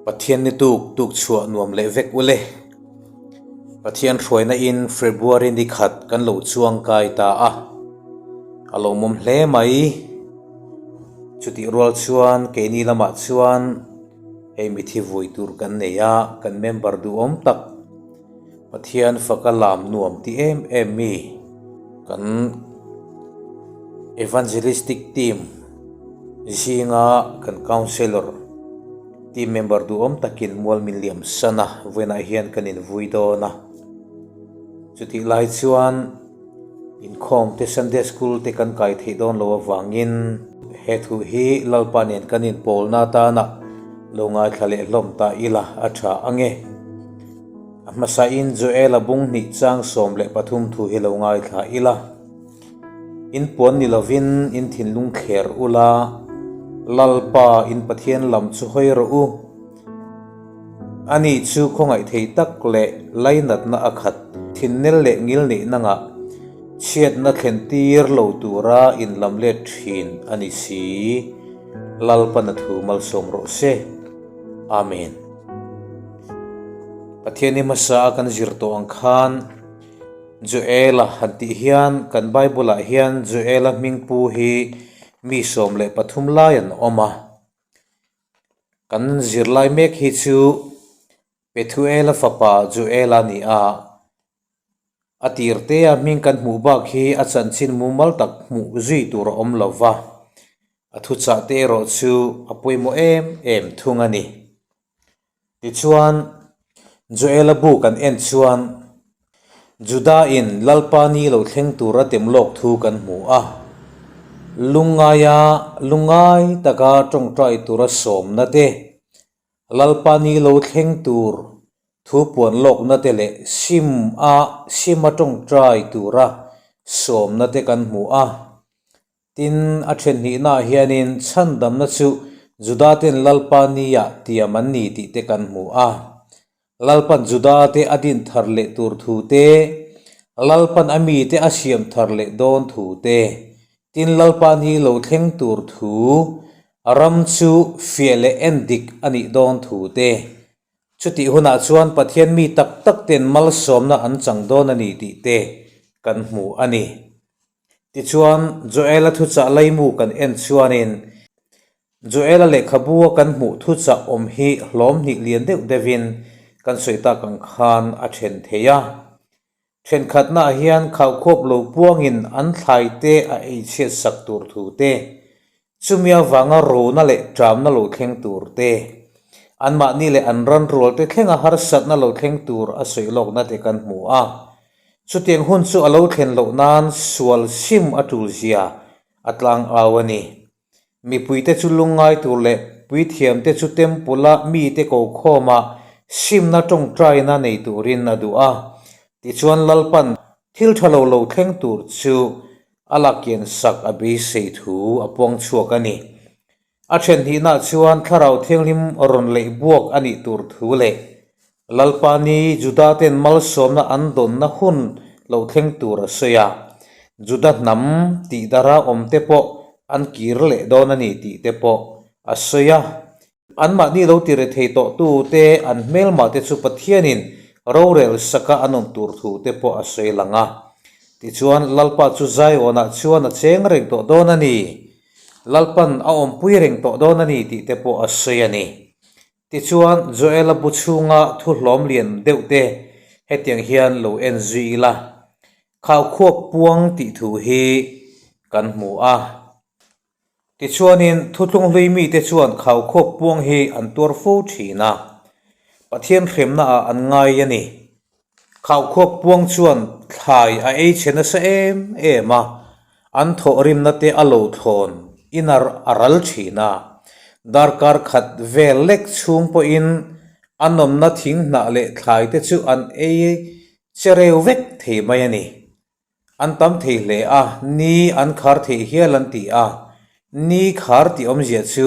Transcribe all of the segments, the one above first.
Pathian ni tuk tuk chhuah nuam leh vek ule. Pathian hruaina in February ni khat kan lo chuang kai ta a, a lawmawm hle mai. Chutih rual chuan keini lamah chuan hei mithi vui tur kan nei a, kan member duhawm tak Pathian faka lam nuam ti em em mi kan Evangelistic team zinga kan Councellor team member duhawm takin mual min liam san a, vawiinah hian kan invui dawn a. Chutih lai chuan inkhawm te Sunday School te kan kai theih dawn lo avangin he thu hi Lalpa nen kan inpawlna atana lo ngaithla leh hlawm ta ila a tha ange. A hmasain Joela bung hnih chang 13 thu hi lo ngaithla ila, In puan ni lovin in thinlung thler ula, Lalpa in Pathian lam chu hawi rawh u. Ani chu khawngaih thei tak leh lainatna a khat, thinnel leh ngil neih nangah chhiatna thlen tir lo tura in lam let thin a ni si. Lalpana thu malsawm rawh se. Amen. Pathian i hmasa a kan zir tawh ang khan Joela han tih hian kan Bible ah hian Joela hming pu hi mi 13 lai an awm a. Kan zirlai mek hi chu Pethuela fapa Joela a ni a, a tir te a hming kan hmuh bak hi a chanchin mumal tak hmuh zui tur a awm lo va, a thuchah te erawh chu a pawimawh em em thung a ni. Tichuan, Joela bu kan en chuan Juda-in Lalpa ni lo thleng tura tem lawk thu kan hmu a. Lungngaia lungngai taka tawngtai tura sawmna te, Lalpa ni lo thleng tur thu puan lawkna te leh sim a sima tawngtai tura sawmna te kan hmu a. Tin, a then hnihnaah hianin chhandamna chu Juda-ten Lalpa nia tiam an ni tih te kan hmu a. Lalpan Juda-te a din thar leh tur thu te, Lalpan a mite a siam thar leh dawn thu te, tin Lalpa ni lo thleng tur thu, ram chu fiah leh en dik a nih dawn thu te, chutih hunah chuan Pathian mi tak tak ten malsawmna an chang dawn a ni tih te kan hmu a ni. Tichuan, Joela thuchah laimu kan en chuanin Joela lehkhabu a kan hmuh thuchah awm hi hlawm hnih lian deuh deuhin kan sawi tak ang khan a then thei a. Thenkhatnaah hian khaukhawp lo puangin an thlaite a ei chhiat sak tur thu te, chumi avanga rona leh ṭamna lo thleng tur te, anmahni leh an ran rualte thlenga harsatna lo thleng tur a sawi lawkna te kan hmu a. Chutiang hun chu a lo thlen loh nan sual sim a tul zia a tlang au a ni. Mipuite chu lungngai tur leh puithiamte chu temple-a mite ko khawma simna tawngtaina nei turin a duh a. Tichuan Lalpan thil tha lo lo thleng tur chu a lakian sak a beisei thu a puang chhuak a ni. A then hnihnaah chuan Thlarau Thianghlim rawn leih buak a nih tur thu leh Lalpa ni Juda-ten malsawmna an dawnna hun lo thleng tur a sawi a, Juda hnam tih dara awmte pawh an kir leh dawn a ni tih te pawh a sawi a. Anmahni lo ti rethei tawhtute an hmelmahte chu Pathianin rorel saka an awm tur thu te pawh a sawi lang a. Tichuan, Lalpa chu Zion-ah chuan a cheng reng tawh dawn a ni. Lalpan a awmpui reng tawh dawn a ni tih te pawh a sawi a ni. Tichuan, Joela bu chhunga thu hlawm lian deuh te hetiang hian lo en zui ila, Khaukhuap puang tih thu hi kan hmu a. Tichuanin, Thuthlung hlui mite chuan khaukhawp puang hi an tuar fo thin a, Pathian hremnaah an ngai a ni. Khaukhawp puang chuan thlai a ei chhe nasa em em a, an thawhrimna te a lo thlawn in a ral thin a. Darkar khat vel lek chhung pawhin a nawmna thing hnah leh thlai te chu an ei che reu vek thei mai a ni. An tam thei hle a, ni an khar theih hial an ti a. Ni khar tih awmzia chu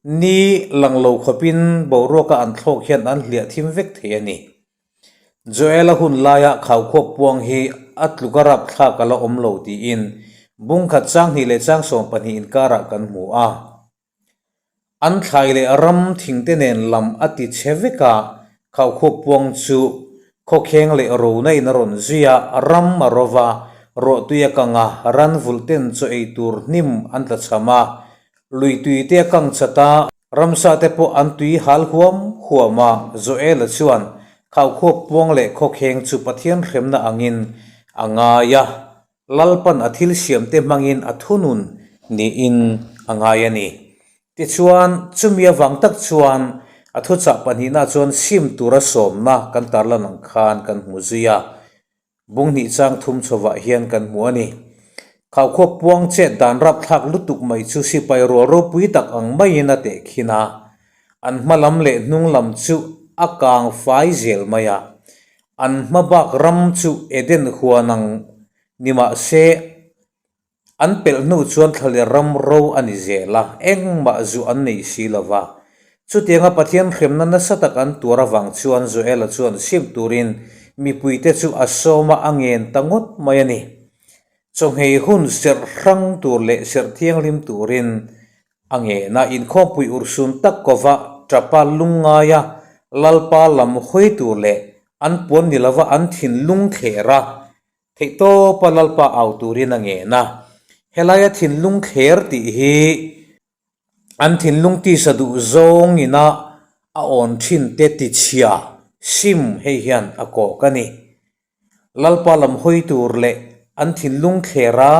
ni lang lo khawpin boruaka an thlawk hian an hliah thim vek thei a ni. Joela hun laia khaukhawp puang hi a tluk a rapthlak a la awm lo tiin bungkhat chang hnih leh chang 12 inkarah kan hmu a. An thlai leh ram thingte nen lam a ti chhe vek a, Khaukhuap puang chu khawkheng leh rona in a rawn zui a, ram a ro va, ruahtui a kang a, ran vulh ten chaw ei tur hnim an tla chham a, lui tui te a kang chat a, ramsa te pawh an tui hal huam huam a, Joel-a chuan Khaukhuap puang leh khawkheng chu Pathian hremna angin a ngai a. Lalpan a thil siamte hmangin a thunun niin a ngai a ni. Tichuan, chumi avang tak chuan a thuchah pahnihna chuan sim tura sawmna kan tarlan ang khan kan hmu zui a, bung hnih chang thum chhovah hian kan hmu a ni. Khaukhawp puang chet dan rapthlak lutuk mai chu sipai rual ropui tak ang maiin a tehkhin a, an hma lam leh hnung lam chu a kang fai zel mai a. An hma bak ram chu Eden huan ang ni mah se, an pelh hnu chuan thlaler ram ro a ni zel a, engmah zu an nei si lo va. Chutianga Pathian hremna nasa tak an tuar avang chuan Joela chuan sim turin mipuite chu a sawm a, a ngen ta ngawt mai a ni. Chawngei hun serh hrang tur leh serh thianghlim turin A ngena inkhawmpui urhsun tak kova tapa lungngaia Lalpa lam hawi tur leh an puan ni lova an thinlung thler a, theihtawpa Lalpa au turin a ngen a. Helaia thinlung thler tih hi an thinlung tisa duh zawng ina a awn thin te tichhia sim hei hian a kawk a ni. Lalpa lam hawi tur leh an thinlung thler a,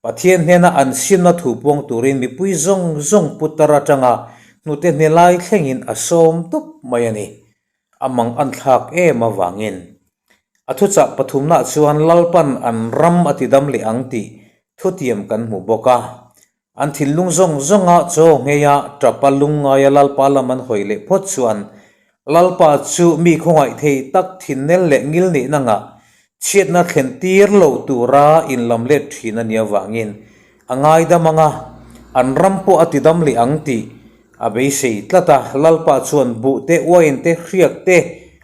Pathian hnena an simna thu puang turin mipui zawng zawng putar atanga hnute hne lai thlengin a sawm tawp mai a ni. A mang an thlak em avangin. A thuchah pathumnaah chuan Lalpan an ram a tidam leh ang tih thutiam kan hmu bawk a. An thinlung zawng zawnga chaw ngheia tapa lungngaia Lalpa lam an hawi leh phawt chuan Lalpa chu mi khawngaih thei tak thinnel leh ngil nihna ngah chhiatna thlen tir lo tura inlam let thin a nih avangin a ngaidam ang a, an ram pawh a tidam leh ang tih a beisei tlat a. Lalpa chuan buh te, uain te, hriak te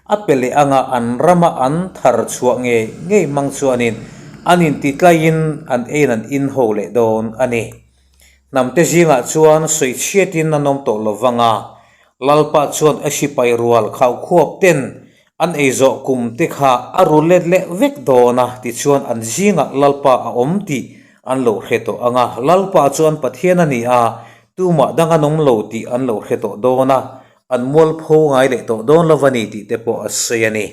a pe leh ang a, an rama an thar chhuah ngei ngei hmang chuanin an intitlaiin an eiin an in ho leh dawn a ni. Hnamte zingah chuan sawichhiatin an awm tawh lo vang a, Lalpa chuan a sipai rual khaukhuap ten an ei zawh kum te kha a ru let leh vek dawn a, tichuan an zingah Lalpa a awm tih an lo hre tawh ang a, Lalpa chu an Pathian a ni a, tumah dang an awm lo tih an lo hre tawh dawn a, An mualpho ngai leh tawh dawn lo a ni tih te pawh a sawi a ni.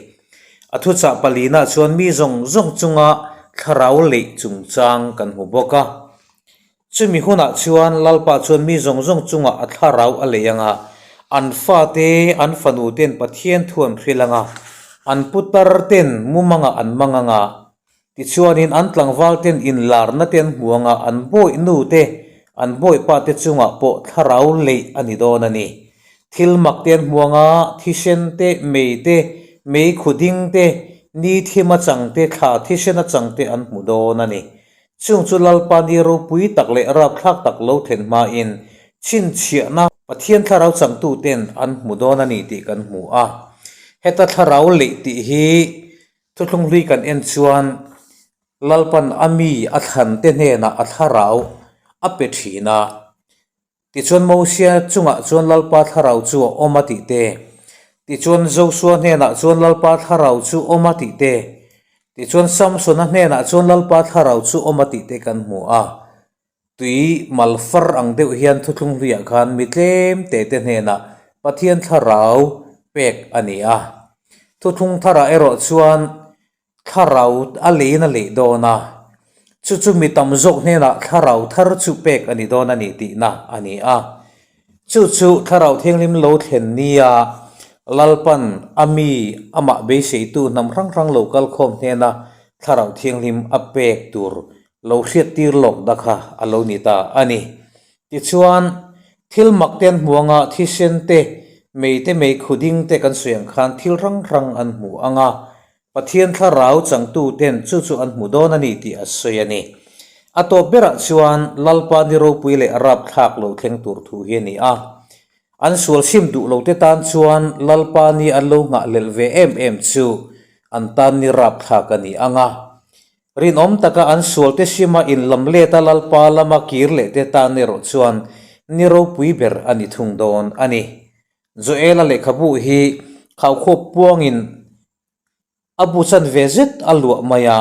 A thuchah palina chuan mi zawng zawng chunga thlarau leih chungchang kan hmu bawk a. Chumi hunah chuan Lalpa chuan mi zawng zawng chungah a thlarau a lei ang a, an fate, an fanu ten Pathian thu an hrilh ang a, an putar ten mumangah an mang ang a, Tichuanin an tlangval ten inlarna te an hmu ang a, an bawih nu te, an bawihpa te chungah pawh thlarau leih a ni dawn a ni. Thil mak te an hmu ang a, thisen te, mei te, mei khu ding te, ni thim a chang te, thla thisen a chang te an hmu dawn a ni. Chung chu Lalpa ni ropui tak leh rapthlak tak lo thlen hmain chhinchhiahna Pathian thlarau changtu ten an hmu dawn a ni tih kan hmu a. Heta thlarau leih tih hi Thuthlung hlui kan en chuan Lalpan a mi a thlan te hnenah a thlarau a pe thin a. Tichuan Mosia chungah chuan Lalpa thlarau chu a awm a tih te, tichuan Josua hnenah chuan Lalpa thlarau chu awm a tih te, tichuan Samsona hnenah chuan Lalpa thlarau chu awm a tih te kan hmu a. Tui mal far ang deuh hian thuthlung hluiah khan mi tlem te te hnenah Pathian thlarau pek a ni a. Thuthlung tharah erawh chuan thlarau a leiin a leih dawn a, chu chu mi tam zawk hnenah thlarau thar chu pek a ni dawn a ni tihna a ni a. Chu chu thlarau thianghlim lo thlen nia Lalpan a mi amah beiseitu hnam hrang hrang lo kalkhawm hnena thlarau thianghlim a pek tur lo hriattir lawk da kha a lo ni ta a ni. Tichuan, thil mak te an hmu anga thisen te, mei te, mei khu ding te kan sawi ang khan thil hrang hrang an hmu ang a, Pathian thlarau changtu ten chu chu an hmu dawn a ni tih a sawi a ni. A tawp berah chuan Lalpa ni ropui leh rapthlak lo thleng tur thu hi a ni a. An sual sim duh lo te tan chuan Lalpa ni an lo nghahhlelh ve em em chu an tan ni rapthlak a ni ang a. Rinawm taka an sualte sima inlam leta Lalpa lama kir leh te tan erawh chuan ni ropui ber a ni thung dawn a ni. Joela lehkhabu hi khaukhawp puangin a bu chan ve zet a luah mai a,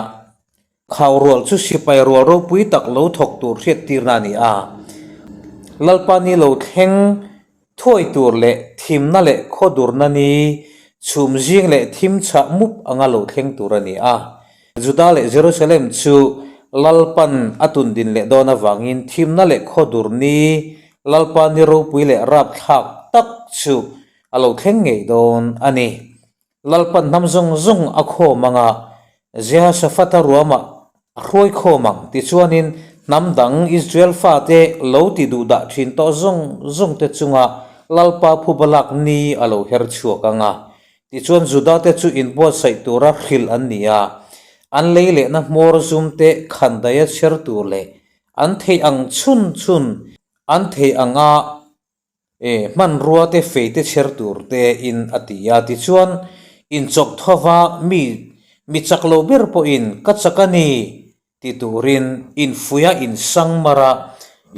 khau rual chu sipai rual ropui tak lo thawk tur hriattirna a ni a. Lalpa ni lo thleng thuai tur leh thimna leh khawdurna ni chhum zing leh thim chhah mup anga lo thleng tur a ni a. Juda leh Jerusalem chu Lalpan a tundin leh dawn avangin thimna leh khawdur ni Lalpa ni ropui leh rapthlak tak chu a lo thleng ngei dawn a ni. Lalpan hnam zawng zawng a khawm ang a, Jehoshaphat-a ruamah a hruai khawm ang. Tichuanin hnam dang Israel fate lo ti duh dah thin tawh zawng zawngte chunga Lalpa phubalak ni a lo her chhuak ang a. Tichuan Judate chu inbuatsaih tura hrilh an ni a, an lei lehna hmawr zumte khandaia chher tur leh an theih ang chhun chhun an theih anga E, hmanrua te fei te chher tur te in a ti a, tichuan inchawk tho va mi mi chak lo ber pawhin ka chak a ni ti turin infuia insang mar a,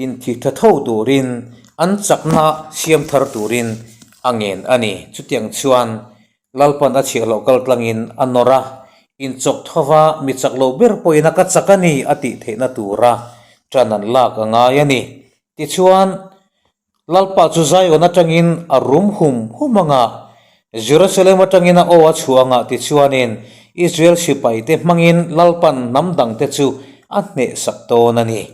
inthi tha tho turin an chakna siam thar turin a ngen a ni. Chutiang chuan Lalpan a chhiahhlawh kal tlangin a nawr a, inchawk tho va mi chak lo ber pawhin a ka chak a ni a tih theihna tura ṭan an lak a ngai a ni. Tichuan, Lalpa chu Zion atangin a rum hum hum ang a, Jerusalem atangin a aw a chhuah ang a, tichuanin Israel sipaite hmangin Lalpan hnam dangte chu a hnehsak dawn a ni.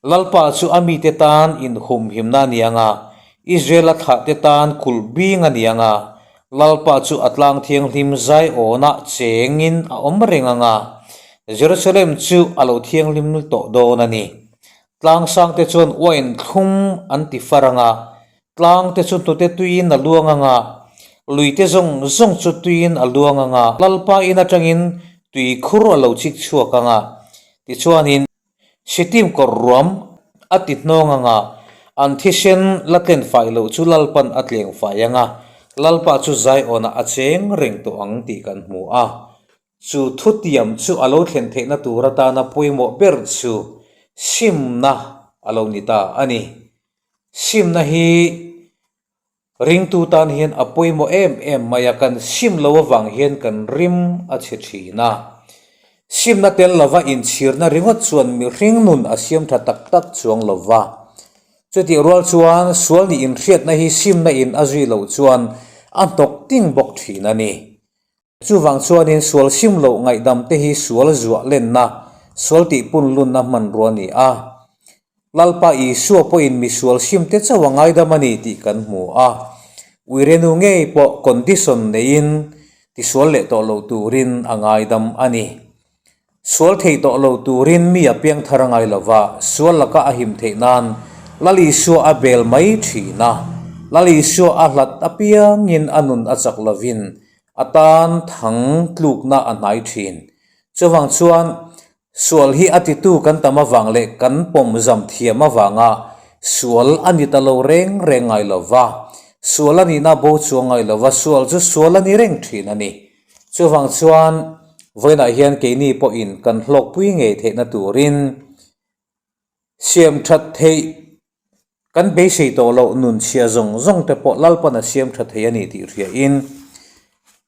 Lalpa chu a mite tan inhumhimna a ni ang a, Israel a thlahte tan kulh bing a ni ang a, Lalpa chu a tlang thianghlim Zionah chengin a awm reng ang a, Jerusalem chu a lo thianghlim tawh dawn a ni. Tlang sangte chuan uain thlum an ti far ang a, tlang te chu hnute tuiin a luang ang a, lui te zawng zawng chu tuiin a luang ang a, Lalpa in atangin tui khur a lo chik chhuak ang a, tichuanin Sittim kawr ruam a ti hnawng ang a, an thisen la tlen fai loh chu Lalpan a tleng fai ang a, Lalpa chu Zaiawnah a cheng reng tawh ang tih kan hmu a. Chu thutiam chu a lo thlen theihna tur atana pawimawh ber chu simna a lo ni ta a ni. Simna hi ringtu tan hian a pawimawh em em mai a, kan sim lo avang hian kan rim a chhe thin a. Simna tel lova inchhirna ringawt chuan mihring nun a siam tha tak tak chuang lo va. Chutih rual chuan sual nih inhriatna hi simna in a zui loh chuan a hnawk ting bawk thin a ni. Chuvang chuanin sual sim loh ngaihdam te hi sual zuah lenna, sual tih punlunna hmanrua a ni a. Lalpa Isua pawhin mi sual sim te chauh a ngaidam a ni tih kan hmu a. Uirenu ngei pawh condition neiin tisual leh tawh lo turin a ngaidam a ni. Sual thei tawh lo turin mi a piang thar a ngai lo va, sual laka a him theih nan Lal Isua a bel mai thin a. Lal Isua a hlat apiangin a nun a chak lovin a tan thang tlukna a hnai thin. Chuvang chuan sual hi a titu kan tam avang leh kan pawm zam thiam avanga sual a ni ta lo reng reng ngai lo va, sual a nihna bo chuang ngai lo va, sual chu sual a ni reng thin a ni. Chuvang chuan vawiinah hian keini pawhin kan hlawkpui ngei theihna turin siam that theih kan beisei tawh loh nun chhia zawng zawng te pawh Lalpan a siam tha thei a ni tih hriain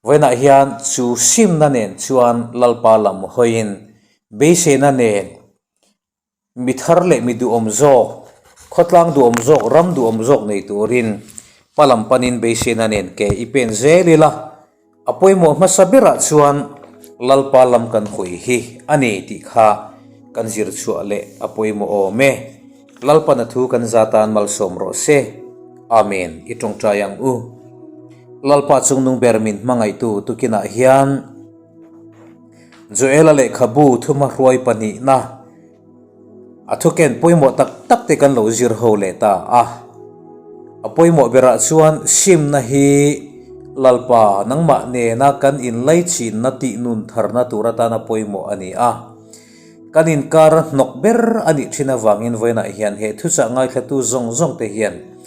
vawiinah hian chu simna nen chuan Lalpa lam hawiin beiseina nen Mi thar leh mi duhawm zawk, khawtlang duhawm zawk, ram duhawm zawk nei turin hma lam panin beiseina nen ke i pen zel ila, a pawimawh hmasa berah chuan Lalpa lam kan hawi hi a ni tih kha kan zir chhuah leh a pawimawh awm e. Lalpan a thu kan za tan malsawm rawh se. Amen. I tawngtai ang u. Lalpa chungnung ber min hmangaihtu tukinah hian. Joela lehkhabu thumahruai pahnihna a thuken pawimawh tak tak te kan lo zir ho leh ta a. A pawimawh berah chuan simna hi Lalpa nangmah nena kan inlaichinna tih nun tharna tur atana pawimawh a ni a. Kan inkar a hnawk ber a nih thin avangin vawiinah hian he thuchah ngaithlatu zawng zawng te hian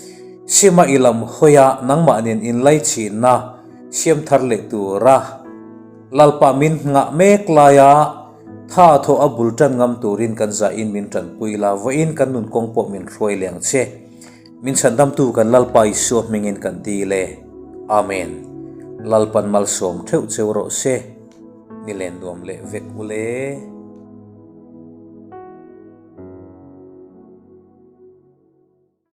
sima i lam hawiah nangmah nen inlaichinna siam thar leh tura Lalpa min nghah mek laia tha thawh a bul tan ngam turin kan zahin min tanpui la, vawiin kan nun kawng pawh min hruai leng che. Min chhandamtu kan Lalpa Isua hmingin kan dil e. Amen. Lalpan malsawm theuh cheu rawh se. Ni len nuam leh vek ule.